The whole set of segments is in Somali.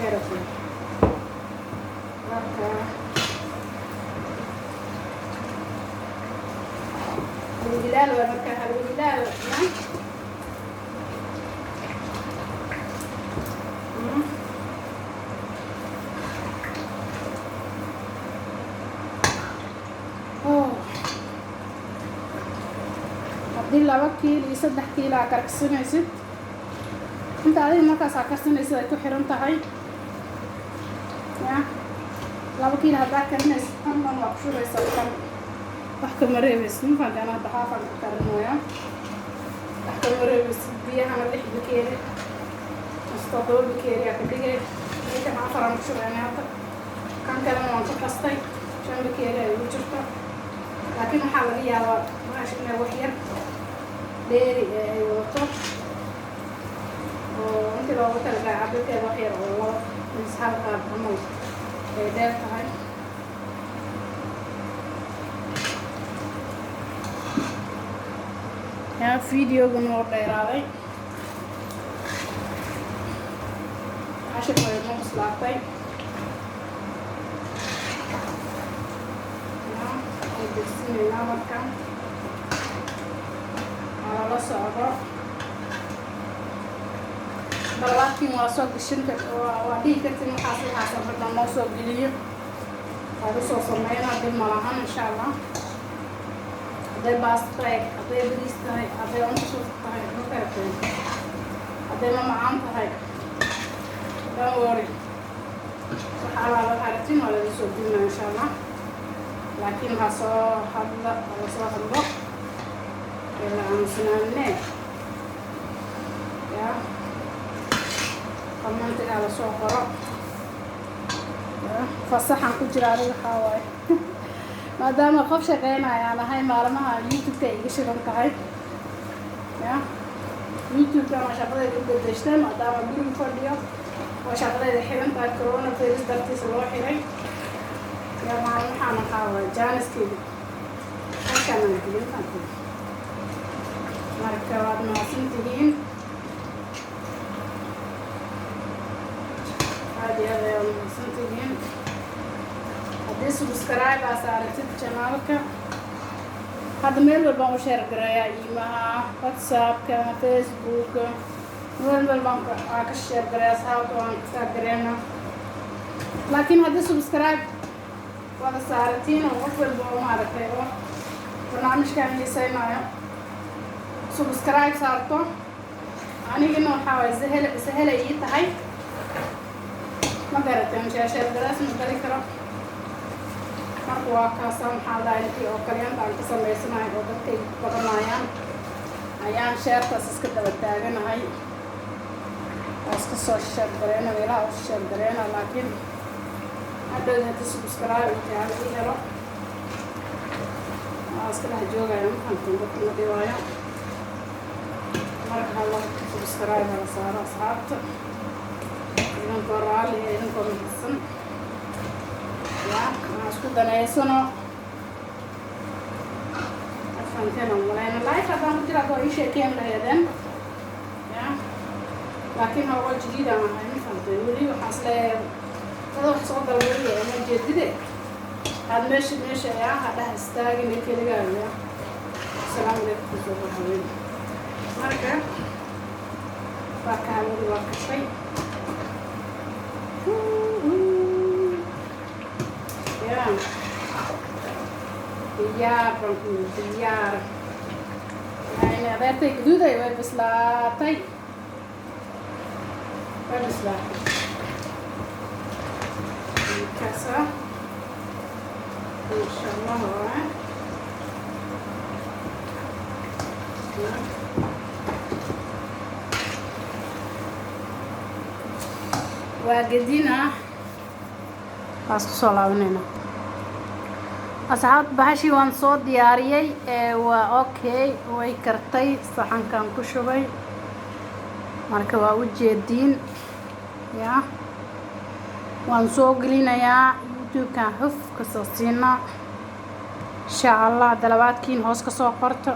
Garatay? Marka halwilaal waa, marka halwilaal ya. Oh. Haddii 2 kiil iyo 3 kiilo aa karsanaysid, inta adiga markaas aa karsanaysid ay ku xiran tahay ya. 2 kiilo haddaa karinaysid, tan dhan waa ku shubaysa, kan wax kama reebaysid. Ma fahanteen? Hadda xaafaan ka karinayaa, wax kama reebaysid. Biyahana 6 bakeeri mise 7 bakeeri aa ka dhigay. Meeshan afaraan ku shubaynay hadda, kan kalena waan ku qastay, 5 bakeeri ay ugu jirto, laakiin waxaa laga yaabaa bahasha inay wax yar dheeri ee ay wadato oo intii loogu talagalay cabirkeeda wax yar oo laba mise hal qaad camal ay dheer tahay. Yaa videogan oo dheeraaday. Cashirka way noo bislaatay. Yaa way degsinaynaa. Marka waa lala socdo. Dalabaadkiin waa soo gashin, waa dhihi kartin waxaas hadda noo soo geliyo, waa usoo sameynaa, dhib malahan, insha Allah. Hadday baasto tahay, hadday bariis tahay, hadday cunto suuf tahay, ma karateen, hadday mamacaan tahay, don't worry. Waxa alaala waxaa rabtiin waa laga soo gelinaa, insha Allah. Laakiin ha soo hadla, hala soo hadlo ila aamusnaanne ya. Commentiga la soo qoro ya. Fasaxan ku jira aniga waxaa waaye, maadaama qof shaqeynaya aan ahay, maalmaha YouTube-ka ay iga shidan tahay ya. YouTube-ka ama shaqadayda u bedeshta, maadaama guriga fadhiyo oo shaqadayda xiran tahay, coronavirus dartiisa loo xiray ya. Maalmahaan waxaa waaye jaaniskeyga halkaan aan gelin fahanteen. Marka waad mahadsan tihiin, aad iyo aad ayaad mahadsan tihiin. Haddii subscribe aa saaratid channelka, hadda meel walbaan u share gareeyaa, iimaha, WhatsAppka, Facebooka, meel walbaan aa ka share gareeya, asxaabta waan ka gareena. Laakiin haddii subscribe wada saaratiin oo qof walba oo maaragtay oo barnaamijkan xiiseynayo subscribe saarto, anigana waxaa waay sahel sahelay ii tahay. Ma garateen? Share garaas ma gali karo. Marka waa kaasa. Maxaa la dhahay, intii oo kalyaanta aan ka samaysanahay oo dadkay ku badanayaan ayaan sharetaas iska daba taaganahay, waa iska soo share gareyna, meelaha u share gareyna. Laakiin hadhowda haddii subscribe intii ii helo, waa iska dhex joogaya. Ma fahanteen? Dadka ma dhibaayo. Marka hala subscribe hala saaro, asxaabta, idinkoo raalli iyo idinkoo mahadsan ya. Aan isku daneysano. Afanteen aan malayna live haddaan ku jira hadda waa ii sheekeen laheedeen ya, laakiin hawlo jadiid aan ahay. Ma fahanteen? Weli waxaan is leeyahay dada wax soo dalbadiya ma jeedide, aad meesha meesha yaa ha dheh istaagina keligaaga ya. Asalaamu calaykum. Kusoo haween. Marka waa ka hawadi waa kashay ya. Diyaar baan ku yiri, diyaar. Yani adeertay gaduuday way bislaatay, way bislaatay. Markaasa insha Allah waa waa gedina, waa isku soo laabanayna, asxaab. Bahashii waan soo diyaariyey, waa okay, way kartay, saxankan ku shubay. Marka waa u jeediin ya, waan soo gelinayaa YouTube-kan, huf kasoo siinaa, insha Allah. Dalabaadkiin hoos kasoo qorto,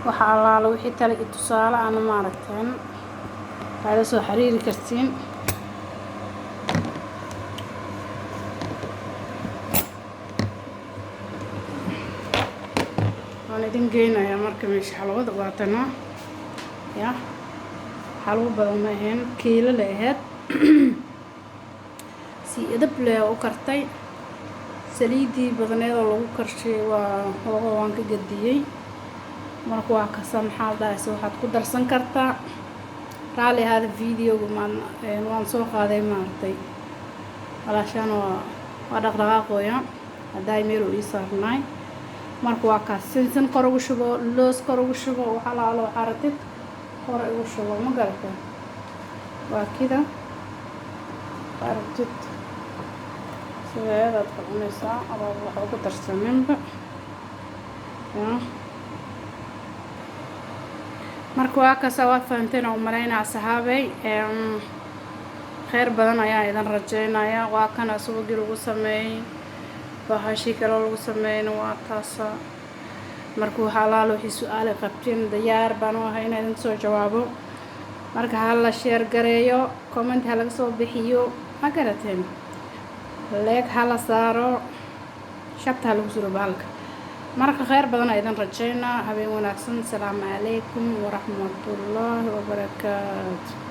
waxa allaala wixii tale iyo tusaale ana maaragteen waa la soo xiriiri kartiin. Waan idin geynayaa. Marka meesha xalwada waatana ya xalwo badan ma ahayn, kiilo la ahayd. Si edab leh u kartay. Saliidii badneed oo lagu karshay waa hoogo, waan ka gadiyey. Marka waa kasa, maxaa la dhahayse, waxaad ku darsan kartaa. Raalli ahaada, videoga maan waan soo qaaday maaragtay. Walaashaan waa dhaqdhaqaaqooya haddaay meel uu ii saarnaay. Marka waa kaas. Sinsin kor ugu shubo, loos kor ugu shubo, wax alaalo waxaa ratid kor ugu shubo. Ma garatay? Waa kida aragtid sideedaad ku cunaysaa adoo wax ugu darsaninba ya. Marka waa kaasa, waa fahanteen oo umalaynaa saxaabey. Kheyr badan ayaa idin rajeynaya. Waa kana subagii lagu sameeyey, bahashii kaloo lagu sameeyeyna waa taasa. Marka waxa alaalo wixii su-aale qabteen, diyaar baan u ahay inaan idin soo jawaabo. Marka ha la share gareeyo, comment ha laga soo bixiyo, ma garateen? Like ha la saaro, shabta ha lagu suro bahalka. Marka kheyr badan aa idin rajeynaa. Habeen wanaagsan. Asalaamu calaykum waraxmatullaahi wabarakaatu.